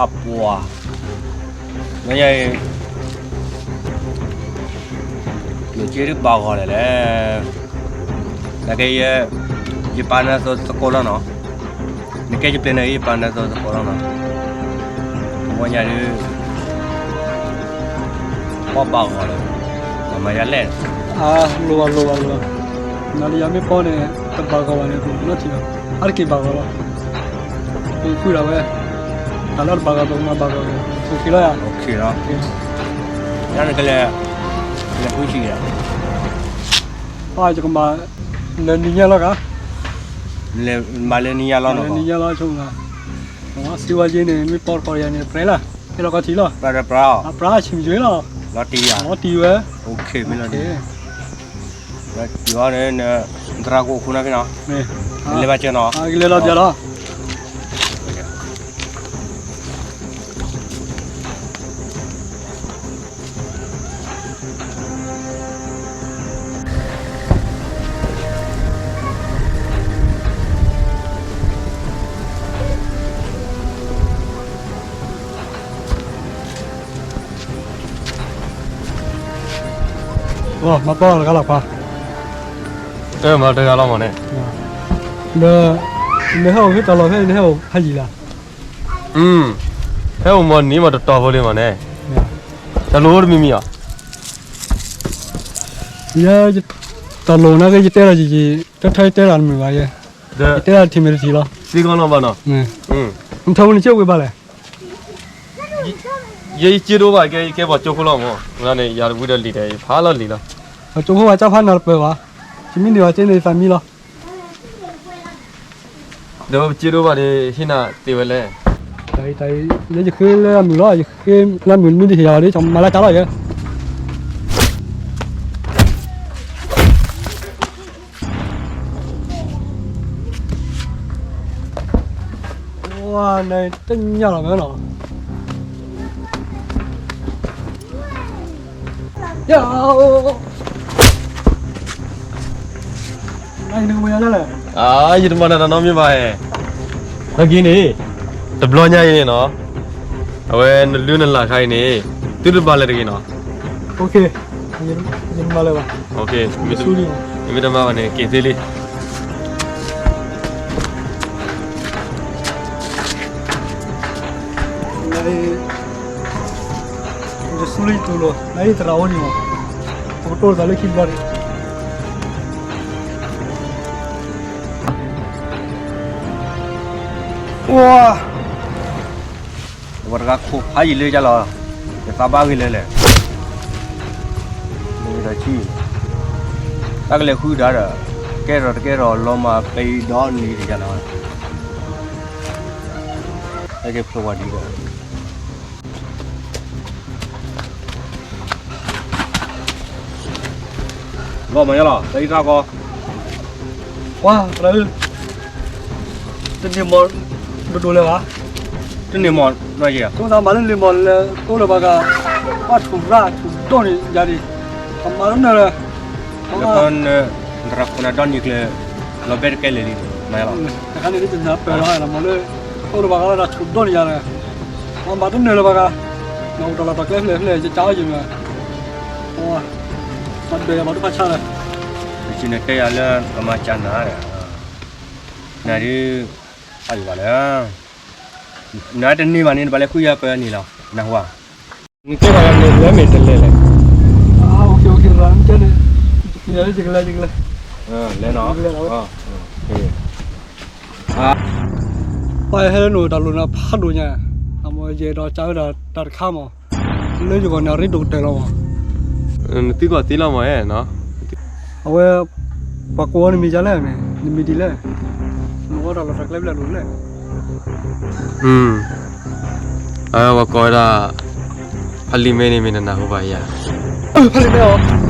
အပှၤ, မ့ၢ်ယၤအံၤ, နက့ဒုးဘၣ်ဂီၤလဲၣ်လဲၣ်, နကဲယဲ, ယပာ်နၤသိသကိးလီၤနီၤ, နကဲယပျဲၢ်န့ၣ် ယပာ်နၤသိသကိးလီၤနီၤ, ဝဲညါဒုး ပီၢ်ဘၣ်ဂီၤလီၤ, မၤယၤလဲၣ်, လိၣ်ဘၣ်လိၣ်ဘၣ်လိၣ်ဘၣ်, နၤလၢယၤမ့ၢ်ပီၢ်န့ၣ် တဘၣ်ဂီၤဘၣ်န့ၣ် ပနီၢ်ထံၣ်ဘၣ်, အါတက့ၢ်ဘၣ်ဂီၤလီၤ, ပဃုဒၣ်ဝဲ, တၢ်လၢတဘၣ်ဂီၤ ပကမၤဘၣ်ဂီၤ, အိၣ်ခ့လီၤယၤ, အိၣ်ခ့လီၤ, ယၤန့ၣ်ကလဲၤ, လဲၤဃုဆံယၤ, ယကမၤ, လဲၤနံၤညါလီၤဂၤ, မၤလဲၤနံၤညါလီၤ, နံၤညါလီၤဆိ, စံဝါယ့န့ၣ် မ့ၢ်ပီၢ်တခီယၤန့ၣ် ပြဲလၢ, ဟဲလီၤကီၢ်ထံးလီၤ, ပြဲ, ပြဲဆံးမံၤလီၤ, လီၤတံၢ်ယၤ, လီၤတံၢ်ဝဲ, အိၣ်ခ့မ့ၢ်လီၤ, ယၤန့ၣ်, သရၣ်ကိးခိၣ်နၢ်ဖဲနီၤ, လဲၤဘၣ်ကၢနီၤ, ကလဲၤလီၤပျၢ်လီၤ. မၤပီၢ်တဂၤလီၤခွါ, မၤတဂၤလီၤမးန့ၣ်, ဒီး, နဟဲအိၣ်ဖဲတၢ်လီၢ်ဖဲ နဟဲအိၣ်ဖးယံာ်လၢ်, ဟဲအိၣ်မၤနံၤမးတတီၤဖိလံမးန့ၣ်, တၢ်လိၣ်အိၣ်တမံၤမံၤအီၤ, ယ, တၢ်လိၣ်နာ်က့ ယတဲလီၤယံာ်ယံာ်, တၢ်ထီၣ်ယတဲတၢ်တမုာ်ဘၣ်ယဲ, ယတဲတၢ်တထံၣ်မ့ၢ်တထံၣ်လီၤ, နထီၣ်ဝဲနကၠိဝံၤဘၣ်လဲၣ် ယဲယကၠိဒိဘၣ်ကဲ ယကဲပှၤကၠိခိၣ်လီၤမး, ဝဲန့ၣ်ယၤတဝံၤဒီးလံာ်ဒီး ယဖးလီၤလံာ်လီၤ, ပှၤကၠိခိၣ်ပှၤကၢ်ဖးနၤတပၢၢ်ဘၣ်, ယမ့ၢ်န့ၢ်ဘၣ်ကဲန့ၣ်ယသးမံလီၤ, ဒီးပကၠိဒိဘၣ်ဒီး ဟ့ၣ်နၤသ့ဝဲလဲၣ်, လၢယဃ့လၢအမုာ်လီၤ, ယဃ့လၢအမုာ်မ့ၢ်တဟ့ၣ်ယၤဘၣ်ဒီး ယမၤလၢတၢ်လီၤယဲ ဝါ, နတညၣ်လီၤမ့ၢ်နီၤ, ယၤ, နကမၤယၤလဲၣ်, ယတမၤနၤတၢ်နီတမံၤဘၣ်, နက့ၤန့ၣ်, တဘျီညါအံၤန့ၣ်နီၤ, အဝဲနလုၢ်နလၢ်ခါအံၤန့ၣ်, သုတဘၣ်လဲၤတဂ့ၤနီၤ, ယတမၤလၢၤဘၣ်, မ့ၢ်တမၤဘၣ်န့ၣ် က့ၤသ့လံ ယဆူလံယတူၢ်လိာ် နအံၤသရၣ်အိၣ်န့ၣ်မး, ပကတိၢ်လိာ်သးလၢခံတဘျီန့ၣ်, ပှၤ, ပှၤတဂၤခိးဖးယံာ်လၢယလီၤ, ယသးဘၣ်ဂ့ၤလၢလဲၣ်, မ့ၢ်ဒီးဆံ, တၢ်ကလဲၤဃုဒၣ်ဒီး, ကဲထီၣ်တကဲထီၣ် လီၤမၢ်ပံၤဒီနံၤတယလီၤ, တၢ်ကဲဖျိဝါဒ်ဒီး ဂီၢ်မးယလီၤ တၢ်အံၤတၢ်ကီ, ကွၢ်, တန့ၢ်မီၢ်ဒိၣ်ဒိၣ်လၢၤဘၣ်, တန့ၢ်မီၢ်နီၢ်ယဲၢ်, ဆိသးမၤလၢန့ၢ်မီၢ်လဲၤတိလၢၤဘၣ်ဂၤ, ဘၣ်ထူၣ်ရၣ်ထူၣ်ဒိၣ်န့ၣ်ယၤဒံး, အမၤတန့ၢ်လၢၤ, လၢခီန, သရၣ်ခိၣ်နၢ်ဒီနံၤကျၢၤ, လီၤဘဲတကဲလၢာ်လံ, မၤယလီၤ, တခါန့ၣ်ဒ်တနၢ်ပၢၢ်လီၤ, မီၢ်လၢ, တိလၢၤဘၣ်ဂၤလၢတၢ်ထူၣ်ဒိၣ်န့ၣ်ယၤလၢ, မၤတန့ၢ်လၢၤဘၣ်ဂၤ, နအိၣ်တၢ်လီၢ်တၢ်ကျဲဖျဲၣ်ဖျဲၣ် ယကၢအီၤယမး, ပှၤ, မၤဒၢးယၤဘၣ်ဒိၣ်ဖးဆါလၢ, ပစံးနတဲယၤလၢကမၤစၢ်နၤဒီး, နဒုး, အၢၣ်ဘၣ်လၢ, နတန့ၢ်ဘၣ်န့ၣ် နဘၣ်လဲၤဃုယၤပၢၤန့ၣ်လီၤ, နဟူဧါ, နကဲဘၣ်လၢမ့ၢ်တလဲၤလဲၣ်, လဲၤနီၤ, ပှၤဟဲလၢနအိၣ်တၢ်လိၣ်နၤဖးဒိၣ်ညါ, အမ့ၢ်ယအဲၣ်ဒိးကးဝဲဒၣ်တၢ်တခါမး, လၢယဂီၢ်န့ၣ်အရ့ဒိၣ်ကတၢၢ်လီၤမး, နသံကွၢ်သ့လီၤမး, အဝဲ, ပှၤကိးအီၤနမံၤဒ်လဲၣ်, နမံၤဒ်လဲၣ်, နအိၣ်တၢ်လီၢ်တၢ်ကျဲဖျဲၣ်လိၣ်လဲၣ်, အဝဲကိးဝဲဒၣ်, ဖးလံာ်မဲန့ၣ်မ့ၢ်နနၢ်ဟူဘၣ်ယၤ, ဖးလံာ်မဲအီ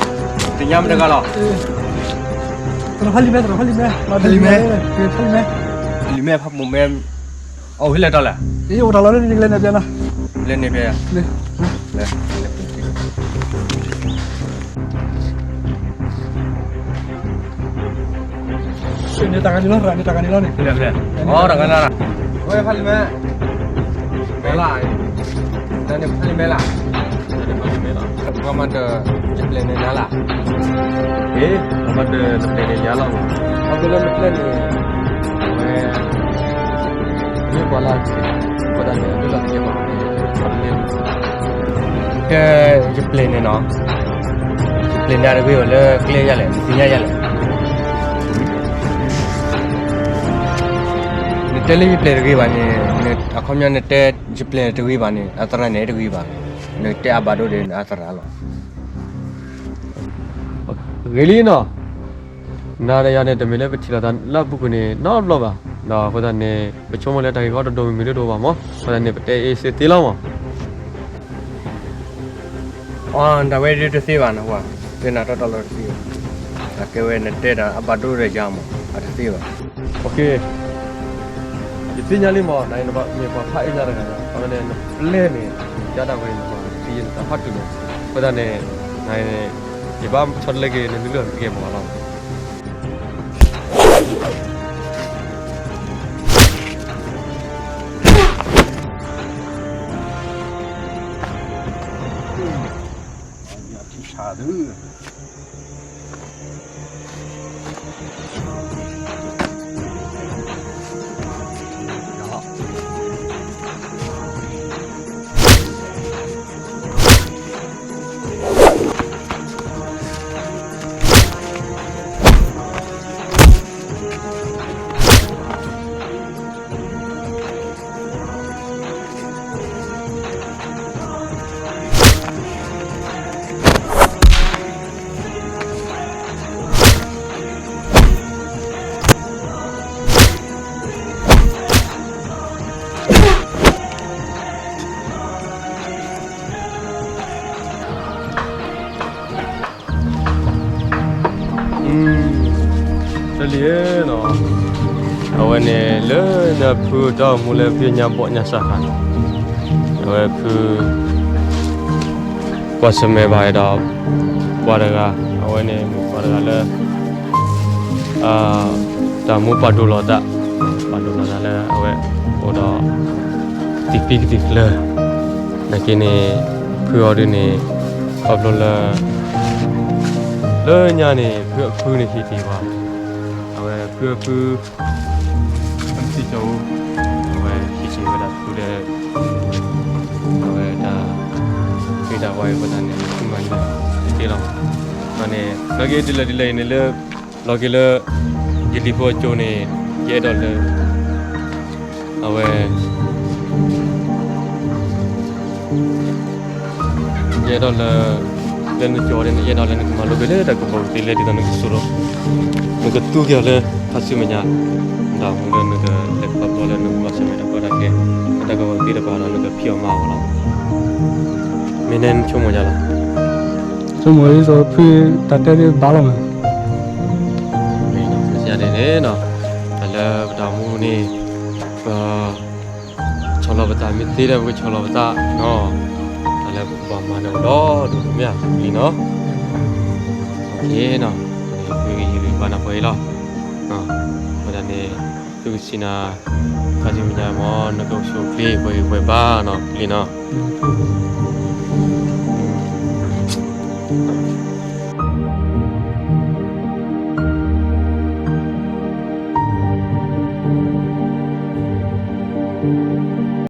ၤ တညါမ့ၢ်တဂၤလီၤ, ဖးလံာ်မဲ သရၣ်ဖးလံာ်မဲ, ဖးလံာ်မဲ, ဖးလံာ်မဲ, ဖးလံာ်မဲ, ဖးလံာ်မဲ, ဖးလံာ်မဲ, အိၣ်ဖဲလဲၣ်တီလဲၣ်, အိၣ်တၢ်လီၢ်လၢန့ၣ် လဲၤန့ၣ်ပျဲနီၤ, လဲၤန့ၣ်ပျဲ, လဲၤ န့ၣ်တၢ်ဂၤန့ၣ်လီၤ, ရၤန့ၣ်တၢ်ဂၤန့ၣ်လီၤန့ၣ်, ဝဲဖးလံာ်မဲ, မဲလၢ, နန့ၣ်ဖးလံာ်မဲလၢ, ပှၤမၤဒီး ယပျဲၢ်န့ၣ်နၤလၢ, ပှၤမၤဒီးယပျဲၢ်န့ၣ်ယၤလီၤ, အဃိလၢနပျဲၢ်န့ၣ်, ဝဲ မ့ၢ်ပှၤလၢအဂ့ၤ, အဃိသတးန့ၣ် အဒိၣ်လီၤတကဲဘၣ်, ကဲ, ယပျဲၢ်န့ၣ်နီၤ, ယပျဲၢ်န့ၣ်အတဂ့ၤဘၣ်လၢကျဲယၤလဲၣ်, နသ့ၣ်ညါယၤလဲၣ်, နတဲလၢယပျဲၢ်တဂ့ၤဘၣ်န့ၣ်, အခီပညီနတဲယပျဲၢ်တဂ့ၤဘၣ်န့ၣ် အသရၣ်န့ၣ်တဂ့ၤဘၣ်, နတဲအဘၣ်ဒိဒီးအသရၣ်လီၤ. ဂ့ၤလံနီၤ, နၤဒီးယၤန့ၣ် တမ့ၢ်လၢပထံၣ်လိာ်သးလၢအပူၤကွံာ်န့ၣ်နီတဘျီဘၣ်, ဒီးအဃိသတးန့ၣ် ပဆိကမိၣ်လၢတၢ်ဂ့ၢ်ကီတဒိၣ်မုၢ်မုၢ်ဒိၣ်ဒိၣ်ဘၣ်မး, အဃိသတးန့ၣ် ပတဲအ့ၣ်စ့သ့လီၤမး. အီ ဒၣ်ဝဲဒၣ်တသ့ဘၣ်နီၤ, တဲနၤတီတီလီၤတသ့ဘၣ်, အကဲဝဲနတဲဒၣ်အဘၣ်ဒိဒီးယၤမး အတသ့ဘၣ်. ယသ့ၣ်ညါလံမး, နၤအံၤနဘၣ်မ့ၢ်ပှၤဖးအ့ၣ်ညါတဂၤညါ, အဝဲန့ၣ်နပျဲၢ်န့ၣ် ယၤဒၣ်ဝဲန့ၣ် နဘၣ်သံယဲန့ၣ်တၢ်ဖးတုၤလီၤ, အဃိသတးန့ၣ် နၤအံၤန့ၣ် ယဘၣ်ဆီတလဲက့ၤ နမ့ၢ်လုၢ်အီၤကဲပှၤလီၤ. တလံၤဧၢနီၤ, အဝဲန့ၣ်လၢနဖုတၢ်အိၣ်မူလၢဖုညါဘီၣ်ညါစးခါန့ၣ်, အဝဲဖု ကွၢ်ဆၢၣ်မဲာ်ဘၣ်ဒီး ပှၤတဂၤ, အဝဲန့ၣ်မ့ၢ်ပှၤတဂၤလၢ တၢ်မူပာ်ဒိၣ်လီၤသး, ပာ်ဒိၣ်လီၤသးလၢအဝဲအိၣ်ဒီး သံၣ်ဖံးကသံၣ်ကျၢၤ, နာ်က့န့ၣ် ဖုအီၤဒုန့ၣ် ခီဖျိလၢ လၢညါန့ၣ် ဖုအဖုန့ၣ်ဟံးတ့ၢ်ဝဲ, အဝဲဖုအဖု ဖုစံၣ်ကၠီၣ်အူ, အဝဲဟံးတ့ၢ်ဝဲဒၣ်ဖုဒီး အဝဲတၢ် ဖံးတၢ်ဝါအံၤအဃိသတးန့ၣ် ဖုမၤန့ၢ်တ့ၢ်လီၤ. အန့ၣ် နာ်က့ဒ်လဲၣ်ဒ်လဲၣ်အံၤန့ၣ်လၢ လီၤက့ၤလၢ ယလံၤဖိအစိၤန့ၣ် ယအဲၣ်ဒိးလၢ အဝဲ ယအဲၣ်ဒိးလၢ လၢနကၠီၤန့ၣ် ယအဲၣ်ဒိးလၢနကမၤလိက့ၤလၢတၢ်ကပီၤကသ့လၢဒ်သိးနကစိာ်ဒီး နကသူက့ၤအီၤလၢဖါဆူမဲာ်ညါ, ဒီးမူလၢနကလဲၤခီဖျိလၢနကဘၣ်ဆၢၣ်မဲာ်တၢ်ကီတၢ်ခဲ လၢတၢ်ကပီၤကသ့တကပၤဒီးနကဖံးအီၤမၤအီၤလီၤ. မ့ၢ်နဲနဆိကမိၣ်ယၤလီၤ. ဆိကမိၣ်ဒ်သိးဖုတၢ်တဲသ့ဘၣ်လီၤမး. မ့ၢ်န့ၣ် တၢ်လၢပတၢ်မူန့ၣ် ပ ဆီၣ်လီၤပသးမ့ၢ်သ့ဒီး ပကဆီၣ်လီၤပသးနီၤ, တၢ်လၢပကဘၣ်မၤန့ၣ်အိၣ်ဒီးဒိၣ်ဒိၣ်မ့ၢ်ဧါလံနီၤ, အဃိန့ၣ် ပဂံၢ်ယုၢ်ဘါနၤပှဲၤအံၤလီၤ. အဃိသတးန့ၣ် သုကစံးနၤ ခါဆူမဲာ်ညါမ့ၢ် နကအိၣ်ဆူၣ်အိၣ်ချ့ပှဲၤဂံၢ်ပှဲၤဘါနီၤ ပျံၤနီၤ.